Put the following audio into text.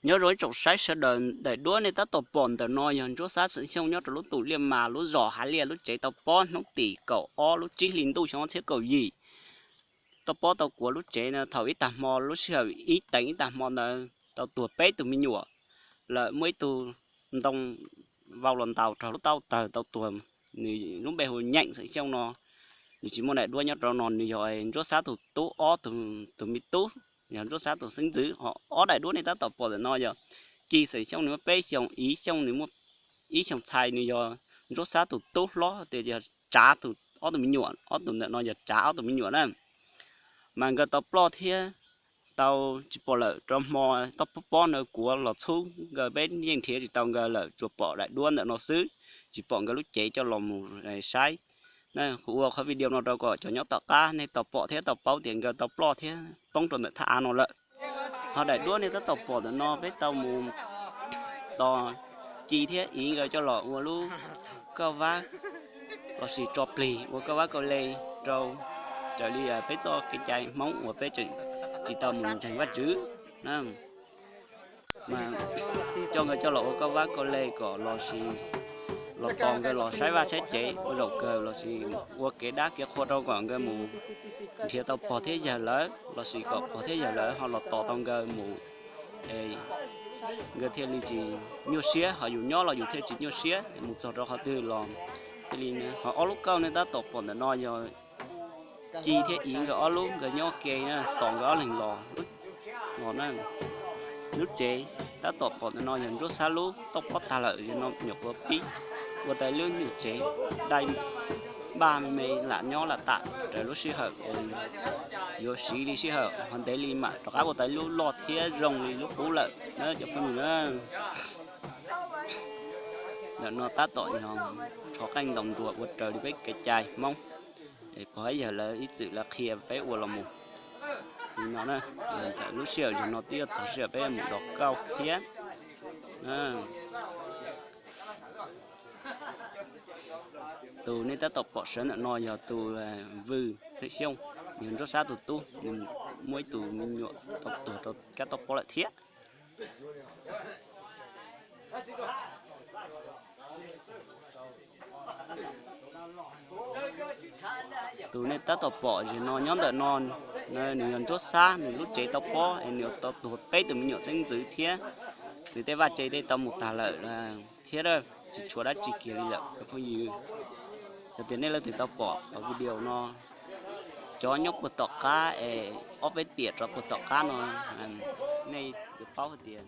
Nyob zoo ib tsoom saib sawv daws, daim duab nej tab tom pom ntawm no yog Ntsuab Xab xeem Xyooj nyob rau lub tus liaj mas lub zos Hav Liaj lub tsev tau pob hnub tim kaum ob lub tsib hli ntuj xyoo ob txhiab kaum yim. Tau pob tau kuav lub tsev no thaum ib tag hmo lub sij hawm ib teev ib tag hmo ntawd tau tuag peb tug me nyuam lawm, muaj ib tug ntoo vau los ntaus raug lub taub tawg tau tuag. Nws lub npe hu Nyeem xeem Xyooj no, nws tsis muaj daim duab nyob rau no, nws yog Ntsuab Xab tus tub ob tug, tus me tub, yog Ntsuab Xab tus xeeb ntxwv. Ob daim duab nej tab tom pom ntawm no yog Ci xeem Xyooj nws muaj peb xyoos, Iv Xyooj nws muaj ib xyoos txhais, nws yog Ntsuab Xab tus tub hlob, tias yog Tsav tus ob tug me nyuam, ob tug ntawm no yog Tsav ob tug me nyuam na. Mas nkawd tau ploj thiab tau tsis pom lawm, rau hmo tau pob pob no kuav los txhub nkawd, peb yeej nrhiav tsis tau nkawd lawm, tsuas pom daim duab ntawm no xwb, tsis pom nkawd lub cev coj los mus saib. Kuv ua qhov video no rau kom cov nyob tom qab nej tau pom thiab tau paub tias nkawd tau ploj thiab poob rau ntawm thaj av no lawm. Ho daim duab nej tab tom pom ntawm no peb tau mus tos Ci thiab Iv nkawd coj los ua lub kauj vab lossis tso plig ua kauj vab kauj le rau, raws li peb txoj kev cai Hmoob uas peb tseem tsis tau mus ntseeg Vajtswv na. Mas coj nkawd coj los ua kauj vab kauj le kom lossis los tos nkawd los saib vaj saib tsev ua zaum kawg lossis ua kev dab kev qhua rau kom nkawd mus nrhiav tau pog thiab yawg lawv lossis kom pog thiab yawg lawv ho los tos tau nkawd mus. Nkawd thiaj li tsis nyuaj siab, ho yus nyob los yus thiaj tsis nyuaj siab, mus txog rau qhov twg los thiaj li. Ho ob lub kauj nej tab tom pom ntawm no yog Ci thiab Iv nkawd ob lub, nkawd nyob ke na, tos nkawd ob leeg los. Lub tsev tab tom pom ntawm no yog Ntsuab Xab lub, tau pob tag lawm, yog no nyuam qhuav pib ua tau lub nyuam tsev dai npaj me me lam nyob lam tam raws lub sij hawm, yuav siv li sij hawm ho ntev li mam rov qab ua tau lub loj thiab zoo li lub qub lawm na cov phooj ywg na. Ntawm no tab tom yog tsho qeej ntaus nruas ua raws li peb kev cai Hmoob, pog thiab yawg lawv ib txwm lawv qhia peb ua los mus. Li no na, lub sij hawm zaum no twb yuav txog sij hawm peb mus dov kauj thiab. Tus nej tab tom pom sawv ntawm no yog tus Vwj Xeem Xyooj, yog Ntsuab Xab tus tub, nws muaj ib tug me nyuam tau tuag rau kab toj pob lawm thiab. Tus nej tab tom pom zem no nyob ntawm no, nws yog Ntsuab Xab, nws lub tsev tau pob es nws tau tuag peb tus me nyuam xeeb ntxwv thiab. Nws tej vaj tse tej tau mus tag lawm thiab, tsis tshuav dab tsi kiag li lawm cov phooj ywg. Yog tias nej leej twg tau pom qhov video no, cov nyob puag tom qab es ob peb tiam rov puag tom qab no, nej yuav paub hais tias